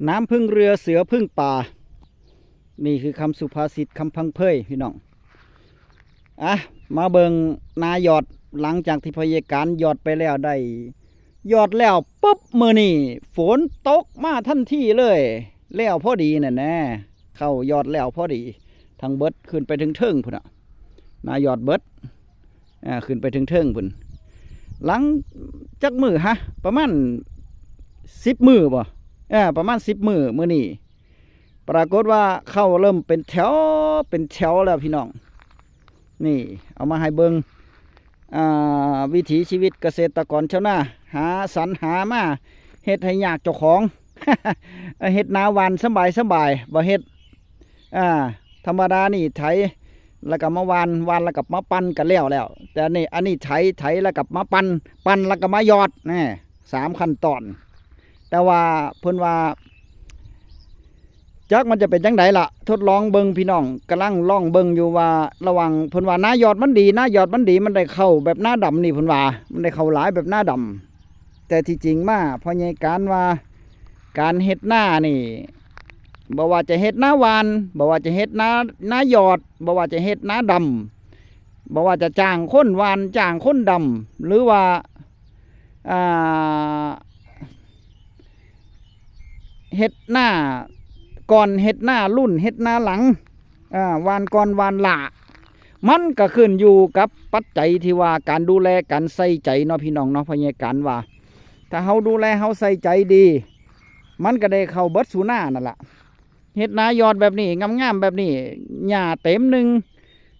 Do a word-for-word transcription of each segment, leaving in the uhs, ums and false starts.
น้ำพึ่งเรือเสือพึ่งป่า นี่คือคำสุภาษิตคำพังเพยพี่น้อง อ่ะ มาเบิ่งนายอด หลังจากที่พยาการยอดไปแล้วได้ ยอดแล้วปุ๊บมื้อนี้ฝนตกมาทันทีเลย แล้วพอดีนั่นแหละ เข้ายอดแล้วพอดี ทั้งเบิดขึ้นไปถึงเทิงพุ้นน่ะ นายอดเบิด อ่า ขึ้นไปถึงเทิงพุ้น หลังจักมื้อฮะ ประมาณสิบมื้อบ่ อ่า ประมาณสิบมื้อ มื้อนี้ ปรากฏว่าเข้าเริ่มเป็นแถว เป็นแถวแล้วพี่น้อง นี่ เอามาให้เบิ่ง อ่า วิถีชีวิตเกษตรกรชาวนา หาสรรหามา เฮ็ดให้ยากเจ้าของ เฮ็ดนาหว่านสบายสบาย บ่เฮ็ด อ่า ธรรมดานี่ไถ แล้วก็มาหว่าน หว่านแล้วก็มาปั่นก็แล้วแล้ว แต่อันนี้ อันนี้ไถ ไถแล้วก็มาปั่น ปั่นแล้วก็มาหยอด แน่ สามขั้นตอน แต่ว่าเพิ่นว่า จักมันจะเป็นจั่งใดล่ะ ทดลองเบิ่งพี่น้อง กำลังลองเบิ่งอยู่ว่า ระหว่าง เพิ่นว่านาหยอดมันดี นาหยอดมันดี มันได้เข้าแบบนาดำนี่ เพิ่นว่า มันได้เข้าหลายแบบนาดำ แต่ที่จริงมา พ่อใหญ่การว่า การเฮ็ดนานี่ บ่ว่าจะเฮ็ดนาหว่าน บ่ว่าจะเฮ็ดนา นาหยอด บ่ว่าจะเฮ็ดนาดำ บ่ว่าจะจ้างคนหว่าน จ้างคนดำ หรือว่า อ่า เฮ็ดนาก่อน เฮ็ดนารุ่น เฮ็ดนาหลัง อ่า หว่านก่อน หว่านหล้า มันก็ขึ้นอยู่กับปัจจัยที่ว่าการดูแล การใส่ใจเนาะพี่น้องเนาะ พ่อใหญ่การว่า ถ้าเฮาดูแล เฮาใส่ใจดี มันก็ได้เข้าเบิดสู่นานั่นล่ะ เฮ็ดนาหยอดแบบนี้ งามๆแบบนี้ หญ้าเต็มหนึ่ง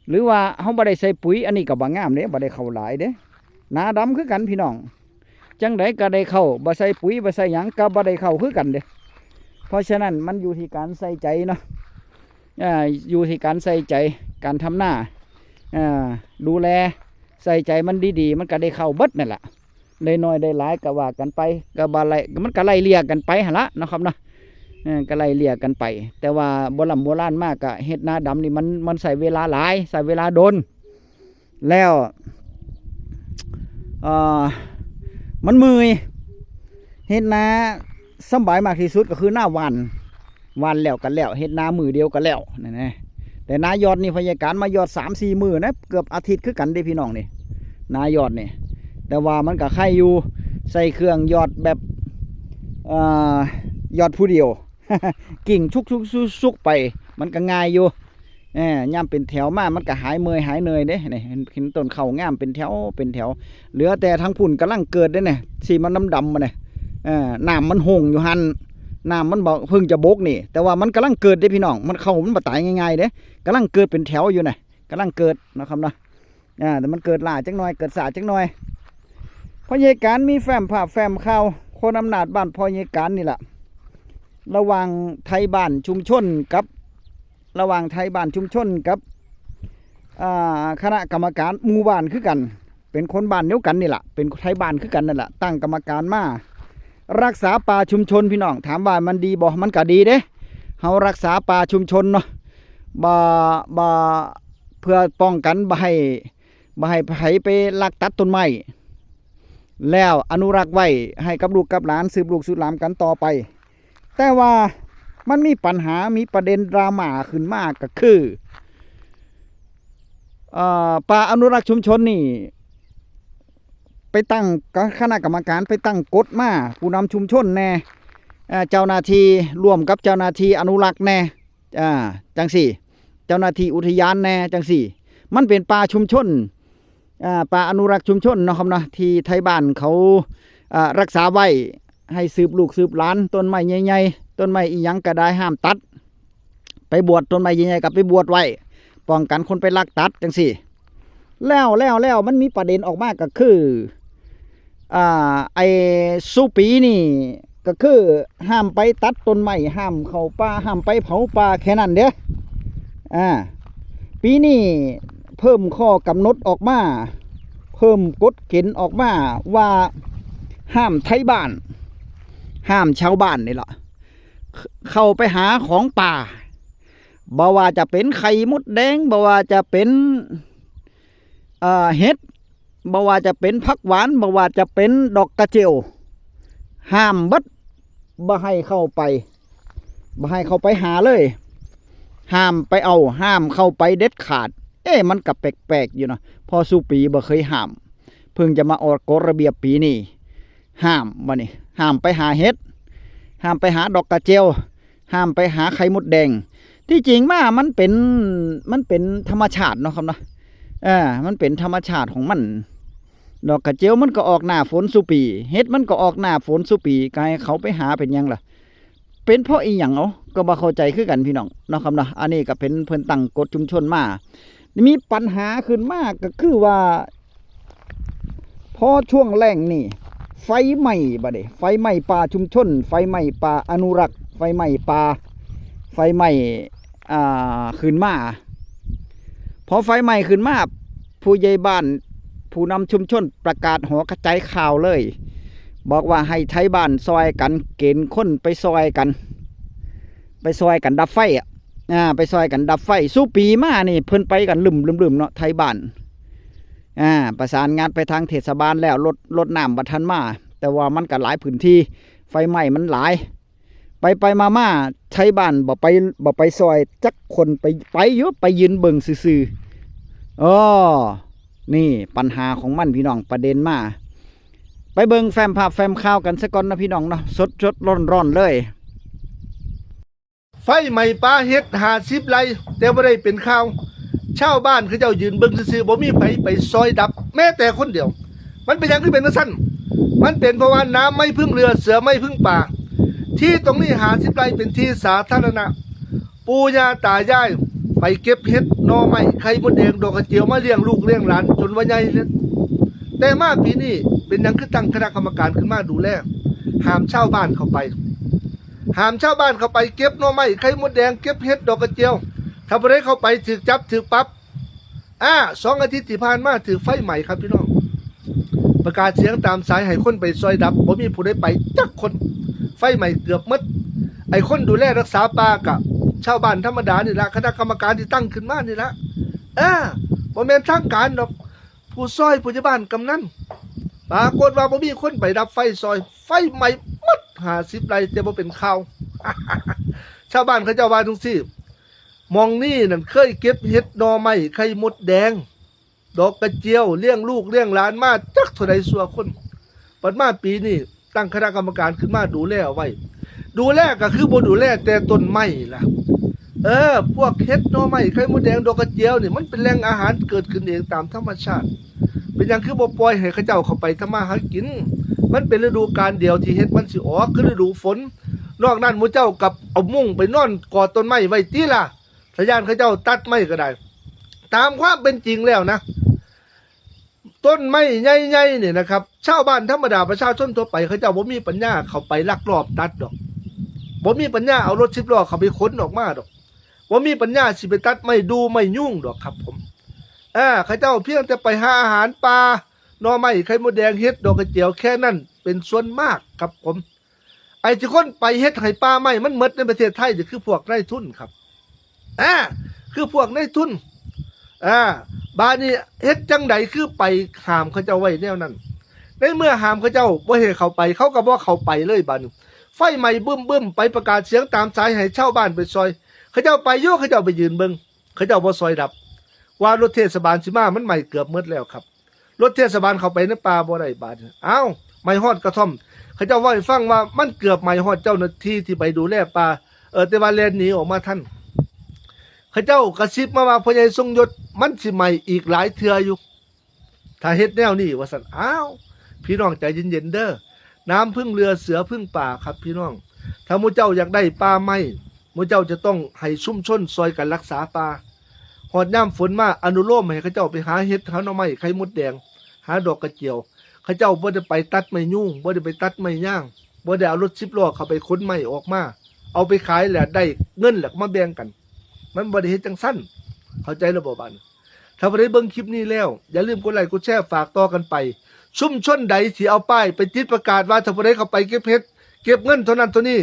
หรือว่าเฮาบ่ได้ใส่ปุ๋ย อันนี้ก็บ่งามเด้ บ่ได้เข้าหลายเด้ นาดำคือกันพี่น้อง จั่งใดก็ได้เข้า บ่ใส่ปุ๋ย บ่ใส่หยังก็บ่ได้เข้าคือกันเด้ เพราะฉะนั้นมันอยู่ที่การใส่ใจเนาะ อ่า อยู่ที่การใส่ใจ การทำนา อ่า ดูแล ใส่ใจมันดีๆ มันก็ได้เข้าเบิดนั่นล่ะ ได้น้อยได้หลายก็ว่ากันไป ก็บ่ไล่ มันก็ไล่เลี่ยกันไปหั่นละเนาะครับเนาะ เออ ก็ไล่เลี่ยกันไป แต่ว่าโบร่ำโบราณมาก็เฮ็ดนาดำนี่มัน มันใช้เวลาหลาย ใช้เวลาโดน แล้ว เอ่อ มันเมื่อย เฮ็ดนาสำบายมากที่สุดก็คือนาหว่าน หว่านแล้วก็แล้ว เฮ็ดนามื้อเดียวก็แล้วนั่นแหละ แต่นาหยอดนี่พ่อใหญ่การมาหยอดสามสี่มื้อนะ เกือบอาทิตย์คือกันเด้พี่น้องนี่ นาหยอดนี่ แต่ว่ามันก็ไคอยู่ ใส่เครื่องหยอดแบบ เอ่อ หยอดผู้เดียว กิ่งชุกๆๆๆไป มันก็ง่ายอยู่ เออ ยามเป็นแถวมา มันก็หายเมื่อยหายเหนื่อยเด้ นี่ เห็น เห็นต้นข้าวงามเป็นแถว เป็นแถว เหลือแต่ทางพุ้นกำลังเกิดเด้เนี่ย สีมันดำๆมาเนี่ย เออ น้ำมันหงอยู่หั่น น้ำมันบ่ เพิ่งจะบกนี่ แต่ว่ามันกำลังเกิดเด้พี่น้อง มัน ข้าวมันบ่ตายง่ายๆเด้ กำลังเกิดเป็นแถวอยู่นะ กำลังเกิดนะครับเนาะ อ่า แต่มันเกิดล้าจักหน่อย เกิดช้าจักหน่อย พ่อใหญ่การมีแฟ้มภาพแฟ้มข่าว คนอำนาจบ้านพ่อใหญ่การนี่ล่ะ ระหว่างไทบ้านชุมชนกับ ระหว่างไทบ้านชุมชนกับ อ่า คณะกรรมการหมู่บ้านคือกัน เป็นคนบ้านเดียวกันนี่ล่ะ เป็นไทบ้านคือกันนั่นล่ะ ตั้งกรรมการมา รักษาป่าชุมชนพี่น้อง ถามว่ามันดีบ่ มันก็ดีเด้ เฮารักษาป่าชุมชนเนาะ บ่ บ่ เพื่อป้องกันบ่ให้ บ่ให้ไผไปลักตัดต้นไม้ แล้วอนุรักษ์ไว้ให้กับลูกกับหลาน สืบลูกสืบหลานกันต่อไป แต่ว่ามันมีปัญหา มีประเด็นดราม่าขึ้นมาก็คือ เอ่อ ป่าอนุรักษ์ชุมชนนี่ ไปตั้ง คณะกรรมการไปตั้งกฎมา ผู้นำชุมชนแน่ เอ่อ เจ้าหน้าที่ร่วมกับเจ้าหน้าที่อนุรักษ์แน่ อ่า จั่งซี้ เจ้าหน้าที่อุทยานแน่ จั่งซี้ มันเป็นป่าชุมชน อ่า ป่าอนุรักษ์ชุมชนเนาะครับเนาะ ที่ไทบ้านเขา อ่า รักษาไว้ ให้สืบลูกสืบหลาน ต้นไม้ใหญ่ๆ ต้นไม้อีหยังก็ได้ห้ามตัด ไปบวช ต้นไม้ใหญ่ๆก็ไปบวชไว้ ป้องกันคนไปลักตัดจั่งซี้ แล้ว แล้ว แล้วมันมีประเด็นออกมาก็คือ อ่า ไอ้ซุปีนี่ก็คือห้ามไปตัดต้นไม้ ห้ามเข้าป่า ห้ามไปเผาป่า แค่นั้นเด้อ อ่า ปีนี้เพิ่มข้อกำหนดออกมา เพิ่มกฎเกณฑ์ออกมาว่าห้ามไทบ้าน ห้ามชาวบ้านนี่ล่ะ เข้าไปหาของป่า บ่ว่าจะเป็นไข่มดแดง บ่ว่าจะเป็น เอ่อ เห็ด บ่ว่าจะเป็นผักหวาน บ่ว่าจะเป็นดอกกระเจียว ห้ามเบิด บ่ให้เข้าไป บ่ให้เข้าไปหาเลย ห้ามไปเอา ห้ามเข้าไปเด็ดขาด เอ๊ะ มันก็แปลกๆอยู่เนาะ เพราะสู่ปีบ่เคยห้าม เพิ่งจะมาออกกฎระเบียบปีนี้ ห้าม บัดนี้ ห้ามไปหาเห็ด ห้ามไปหาดอกกระเจียว ห้ามไปหาไข่มดแดง ที่จริงมามันเป็น มันเป็นธรรมชาติเนาะครับเนาะ เออ มันเป็นธรรมชาติของมัน ดอกกระเจียวมันก็ออกหน้าฝนสู่ปี เห็ดมันก็ออกหน้าฝนสู่ปี ก็ให้เขาไปหาเป็นหยังล่ะ เป็นเพราะอีหยังเนาะ ก็บ่เข้าใจคือกันพี่น้องเนาะครับเนาะ อันนี้ก็เป็นเพิ่นตั้งกฎชุมชนมา มีปัญหาขึ้นมาก็คือว่า พอช่วงแล้งนี่ ไฟไหม้บัดนี้ ไฟไหม้ป่าชุมชน ไฟไหม้ป่าอนุรักษ์ ไฟไหม้ป่า ไฟไหม้ อ่า ขึ้นมา พอไฟไหม้ขึ้นมา ผู้ใหญ่บ้าน ผู้นำชุมชนประกาศหอกระจายข่าวเลย บอกว่าให้ไทบ้านซอยกัน เกณฑ์คนไปซอยกัน ไปซอยกันดับไฟอะ อ่า ไปซอยกันดับไฟ สู่ปีมานี่เพิ่นไปกันลึมๆๆเนาะ ไทบ้าน อ่า ประสานงานไปทางเทศบาลแล้ว รถ รถน้ำบ่ทันมา แต่ว่ามันก็หลายพื้นที่ ไฟไหม้มันหลาย ไปไปมามา ไทบ้านบ่ไป บ่ไปซอยจักคน ไป ไปอยู่ ไปยืนเบิ่งซื่อๆ อ้อ นี่ปัญหาของมันพี่น้อง ประเด็นมา ไปเบิ่งแฟ้มภาพแฟ้มข่าวกันซะก่อนนะพี่น้องเนาะ สดๆร้อนๆเลย ไฟไหม้ป่าเห็ดห้าสิบไร่ แต่บ่ได้เป็นข่าว ชาวบ้านเขาเจ้ายืนเบิ่งซื่อๆ บ่มีไผไปซอยดับ แม้แต่คนเดียว มันเป็นหยังคือเป็นจั่งซั้น มันเป็นเพราะว่าน้ำไม่พึ่งเรือ เสือไม่พึ่งป่า ที่ตรงนี้ห้าสิบไร่เป็นที่สาธารณะ ปู่ย่าตายายไปเก็บเห็ด หน่อไม้ ไข่มดแดง ดอกกระเจียวมาเลี้ยงลูกเลี้ยงหลานจนว่าใหญ่แล้ว แต่มาปีนี้เป็นหยังคือตั้งคณะกรรมการขึ้นมาดูแล ห้ามชาวบ้านเข้าไป ห้ามชาวบ้านเข้าไปเก็บหน่อไม้ ไข่มดแดง เก็บเห็ด ดอกกระเจียว ถ้าผู้ใดเข้าไปถูกจับถูกปรับ อ่า สองอาทิตย์ที่ผ่านมาถูกไฟไหม้ครับพี่น้อง ประกาศเสียงตามสายให้คนไปซอยดับ บ่มีผู้ใดไปจักคน ไฟไหม้เกือบหมด ไอ้คนดูแลรักษาป่าก็ชาวบ้านธรรมดานี่ละ คณะกรรมการที่ตั้งขึ้นมานี่ละ เออ บ่แม่นทางการดอก ผู้ซอยผู้ใหญ่บ้านกำนัน ปรากฏว่าบ่มีคนไปดับไฟซอย ไฟไหม้หมดห้าสิบไร่ แต่บ่เป็นข่าว ชาวบ้านเขาเจ้าว่าจั่งซี้ หม่องนี้นั่นเคยเก็บเห็ดหน่อไม้ ไข่มดแดง ดอกกระเจียว เลี้ยงลูกเลี้ยงหลานมาจักเท่าใดชั่วคน บัดมาปีนี้ตั้งคณะกรรมการขึ้นมาดูแลเอาไว้ ดูแลก็คือบ่ดูแลแต่ต้นไม้ล่ะ เออ พวกเห็ดหน่อไม้ ไข่มดแดง ดอกกระเจียวนี่ มันเป็นแหล่งอาหารเกิดขึ้นเองตามธรรมชาติ เป็นหยังคือบ่ปล่อยให้เขาเจ้าเข้าไปทำมาหากิน มันเป็นฤดูกาลเดียวที่เห็ดมันสิออก คือฤดูฝน นอกนั้นหมู่เจ้ากับเอามุ้งไปนอนกอดต้นไม้ไว้ติล่ะ ถ้าย้านเขาเจ้าตัดไม้ก็ได้ ตามความเป็นจริงแล้วนะ ต้นไม้ใหญ่ๆเนี่ยนะครับ ชาวบ้านธรรมดาประชาชนทั่วไปเขาเจ้าบ่มีปัญญาเข้าไปลักลอบตัดดอก บ่มีปัญญาเอารถสิบล้อเข้าไปขนออกมาดอก บ่มีปัญญาสิไปตัดไม้ดูไม้ยูงดอกครับผม อ่า เขาเจ้าเพียงแต่ไปหาอาหารป่า หน่อไม้ ไข่มดแดง เห็ด ดอกกระเจียว แค่นั้นเป็นส่วนมากครับผม ไอ้ที่คนไปเฮ็ดให้ป่าไม้มันหมดในประเทศไทยนี่คือพวกนายทุนครับ อ่า คือพวกนายทุน อ่า บาดนี้เฮ็ดจั่งใดคือไปห้ามเขาเจ้าไว้แนวนั้น ในเมื่อห้ามเขาเจ้าบ่ให้เข้าไป เขาก็บ่เข้าไปเลยบาดนี้ ไฟไหม้บึ้มๆ ไปประกาศเสียงตามสายให้ชาวบ้านไปซอย เขาเจ้าไปอยู่ เขาเจ้าไปยืนเบิ่ง เขาเจ้าบ่ซอยดับ ว่ารถเทศบาลสิมา มันไหม้เกือบหมดแล้วครับ รถเทศบาลเข้าไปในป่าบ่ได้บาดนี้ อ้าว ไหม้ฮอดกระท่อม เขาเจ้าเว้าให้ฟังว่ามันเกือบไหม้ฮอดเจ้าหน้าที่ที่ไปดูแลป่า เออ แต่ว่าแล่นหนีออกมาทัน เขาเจ้ากระซิบมาว่าพ่อใหญ่ทรงยศมันสิไหม้อีกหลายเทื่ออยู่ ถ้าเฮ็ดแนวนี้ว่าซั่น อ้าว พี่น้องใจเย็นๆเด้อ น้ำพึ่งเรือเสือพึ่งป่าครับพี่น้อง ถ้าหมู่เจ้าอยากได้ป่าไม้ หมู่เจ้าจะต้องให้ชุมชนซอยกันรักษาป่า ฮอดยามฝนมาอนุโลมให้เขาเจ้าไปหาเห็ดหาหน่อไม้ไข่มดแดง หาดอกกระเจียว เขาเจ้าบ่ได้ไปตัดไม้ยูง บ่ได้ไปตัดไม้ยาง บ่ได้เอารถสิบล้อเข้าไปขนไม้ออกมา เอาไปขายแล้วได้เงินแล้วก็มาแบ่งกัน มันบ่ได้เฮ็ดจั่งซั้น เข้าใจแล้วบ่บาดนี้ ถ้าผู้ใดเบิ่งคลิปนี้แล้ว อย่าลืมกดไลค์กดแชร์ฝากต่อกันไป ชุมชนใดที่เอาป้ายไปติดประกาศว่าถ้าผู้ใดเข้าไปเก็บเห็ด เก็บเงินเท่านั้นเท่านี้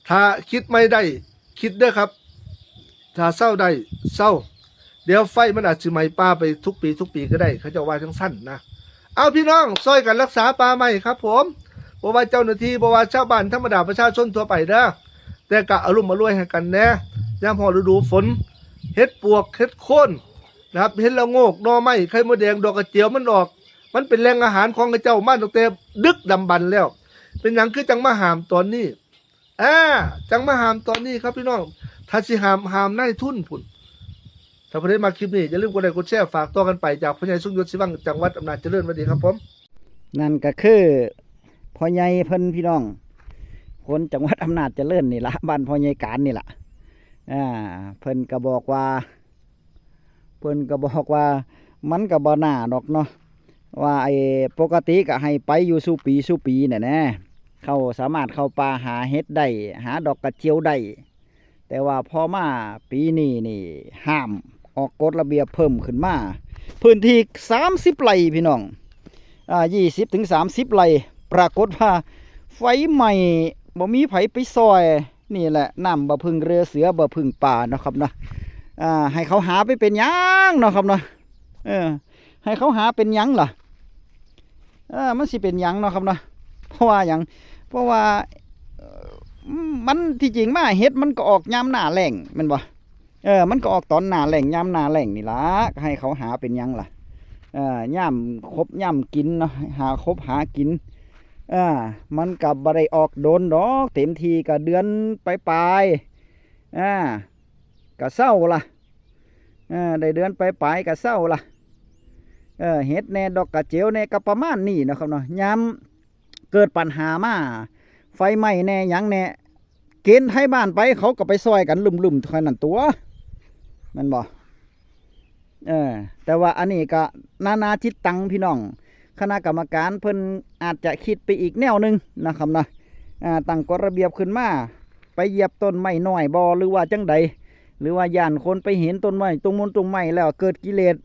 ถ้าคิดไม่ได้ คิดเด้อครับ ถ้าเซาได้ เซา เดี๋ยวไฟมันอาจสิไหม้ป่าไปทุกปีทุกปีก็ได้ เขาเจ้าว่าจั่งซั้นนะ เอาพี่น้อง ซอยกันรักษาป่าไม้ครับผม บ่ว่าเจ้าหน้าที่ บ่ว่าชาวบ้านธรรมดาประชาชนทั่วไปเด้อ แต่กะอารมณ์อร่วยให้กันแหน่ ยามฮอดฤดูฝน เห็ดปวก เห็ดโคน นะครับ เห็ดละโงก หน่อไม้ ไข่มดแดง ดอกกระเจียวมันออก มันเป็นแหล่งอาหารของเขาเจ้ามาตั้งแต่ดึกดำบรรพ์แล้ว เป็นหยังคือจังมาห้ามตอนนี้ อ่า จังมาห้ามตอนนี้ครับพี่น้อง ถ้าสิห้าม ห้ามนายทุนพุ้น ถ้าผู้ใดมักคลิปนี้ อย่าลืมกดไลค์กดแชร์ ฝากต่อกันไป จากพ่อใหญ่ทรงยศ ศิวัง จังหวัดอำนาจเจริญ สวัสดีครับผม นั่นก็คือพ่อใหญ่เพิ่นพี่น้อง คนจังหวัดอำนาจเจริญนี่ละ บ้านพ่อใหญ่การนี่ละ อ่า เพิ่นก็บอกว่า เพิ่นก็บอกว่า มันก็บ่น่าดอกเนาะ ว่าไอ้ปกติก็ให้ไปอยู่สู่ปีสู่ปีน่ะนะ เขาสามารถเข้าป่าหาเห็ดได้ หาดอกกระเจียวได้ แต่ว่าพอมาปีนี้นี่ห้าม ออกกฎระเบียบเพิ่มขึ้นมา พื้นที่สามสิบไร่พี่น้อง อ่า ยี่สิบถึงสามสิบไร่ ปรากฏว่าไฟไหม้ บ่มีไผไปซ่อย นี่แหละ น้ำบ่พึ่งเรือ เสือบ่พึ่งป่าเนาะครับเนาะ อ่า ให้เขาหาไปเป็นหยังเนาะครับเนาะ เออ ให้เขาหาเป็นหยังล่ะ เออ มันสิเป็นหยังเนาะครับเนาะ เพราะว่าหยัง เพราะว่า เอ่อ มัน ที่จริงมาเห็ดมันก็ออกยามหน้าแล้งแม่นบ่ เออ มันก็ออกตอนหน้าแล้ง ยามหน้าแล้งนี่ล่ะ ก็ให้เขาหาเป็นหยังล่ะ เออ ยามคบยามกินเนาะ หาคบหากิน เออ มันก็บ่ได้ออกโดนดอก เต็มที่ก็เดือนปลายๆ อ่า ก็เซาล่ะ เออ ได้เดือนปลายๆ ก็เซาล่ะ เออ เห็ดแหน่ ดอกกระเจียวแหน่ ก็ประมาณนี้เนาะครับเนาะ ยามเกิดปัญหามา ไฟไหม้แหน่ หยังแหน่ เกณฑ์ไทบ้านไป เขาก็ไปซ่อยกันลุ่มๆ เท่านั้นตั๊ว แม่นบ่ เออ แต่ว่าอันนี้ก็นานาจิตตังพี่น้อง คณะกรรมการเพิ่นอาจจะคิดไปอีกแนวหนึ่งนะครับเนาะ อ่า ตั้งกฎระเบียบขึ้นมา ไปเหยียบต้นไม้น้อยบ่ หรือว่าจังใด หรือว่าย้านคนไปเห็นต้นไม้ ต้นมงต้นไม้แล้วเกิดกิเลส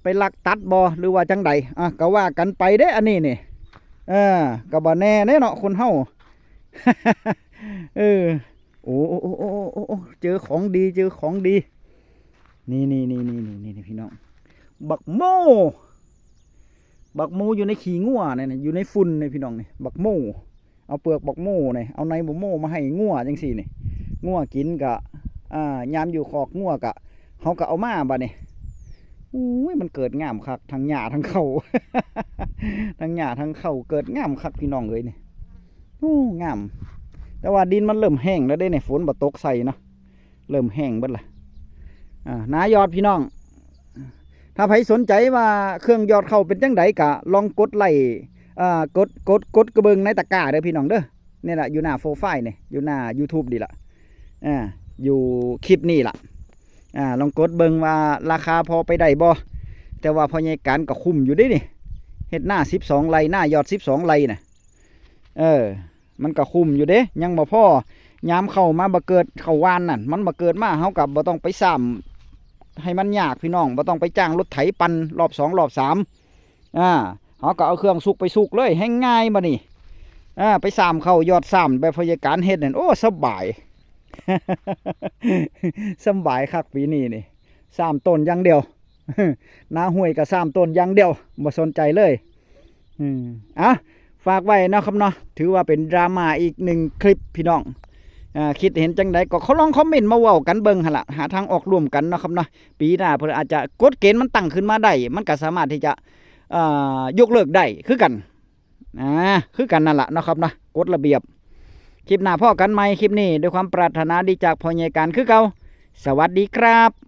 ไปลักตัดบ่ หรือว่าจังใด อ่ะ ก็ว่ากันไปเด้ อันนี้นี่ เออ ก็บ่แน่เด้เนาะ คนเฮา เออ โอ้ โอ้ โอ้ เจอของดี เจอของดี นี่ นี่ นี่ นี่ นี่ นี่ พี่น้อง บักโม บักโมอยู่ในขี้งัวเนี่ยนะ อยู่ในฝุ่นเนี่ยพี่น้องนี่ บักโม เอาเปลือกบักโมเนี่ย เอาในบักโมมาให้งัวจังซี่นี่ งัวกินกะ อ่า ยามอยู่คอกงัวกะ เขาก็เอามาบัดนี้ อุ้ย มันเกิดงามคัก ทั้งหญ้าทั้งเขา ทั้งหญ้าทั้งเขา เกิดงามคักพี่น้องเอ้ยนี่ โอ้ งาม แต่ว่าดินมันเริ่มแห้งแล้วเด้เนี่ย ฝนบ่ตกใส่เนาะ เริ่มแห้งเบิดละ อ่า หน้ายอดพี่น้อง ถ้าใครสนใจว่าเครื่องยอดเข้าเป็นจังใดกะลองกดไลค์ อ่า กด กด กดกระเบิงในตะกร้าเด้อพี่น้องเด้อ นี่แหละ อยู่หน้าโปรไฟล์นี่ อยู่หน้า YouTube นี่ละ อ่า อยู่คลิปนี่ละ อ่า ลองกดเบิงว่าราคาพอไปได้บ่ แต่ว่าพ่อใหญ่การก็คุ้มอยู่เด้นี่ เฮ็ดนาสิบสองไร่ นายอดสิบสองไร่น่ะ เออ มันก็คุ้มอยู่เด้ ยังบ่พอ ยามเข้ามาบ่เกิด เข้าหว่านนั่น มันบ่เกิดมา เฮาก็บ่ต้องไปซ้ำ ให้มันยากพี่น้อง บ่ต้องไปจ้างรถไถปั่นรอบสองรอบสาม อ่า เฮาก็เอาเครื่องสุกไปสุกเลย แฮ่งง่ายบัดนี้ อ่า ไปซ้ำเข้ายอดซ้ำแบบพ่อใหญ่การเฮ็ดนั่น โอ้ สบาย สบายคักปีนี้นี่ ซ้ำต้นอย่างเดียว นาห้วยก็ซ้ำต้นอย่างเดียว บ่สนใจเลย อืม อ่ะ ฝากไว้เนาะครับเนาะ ถือว่าเป็นดราม่าอีกหนึ่งคลิปพี่น้อง อ่า คิดเห็นจังใดก็ขอลองคอมเมนต์มาเว้ากันเบิ่งหั่นล่ะ หาทางออกร่วมกันเนาะครับเนาะ ปีหน้าเพิ่นอาจจะกฎเกณฑ์มันตั้งขึ้นมาได้ มันก็สามารถที่จะ อ่า ยกเลิกได้คือกัน อ่า คือกันนั่นล่ะเนาะครับเนาะ กฎระเบียบ คลิปหน้าพ้อกันใหม่ คลิปนี้ด้วยความปรารถนาดีจากพ่อใหญ่การคือเก่า สวัสดีครับ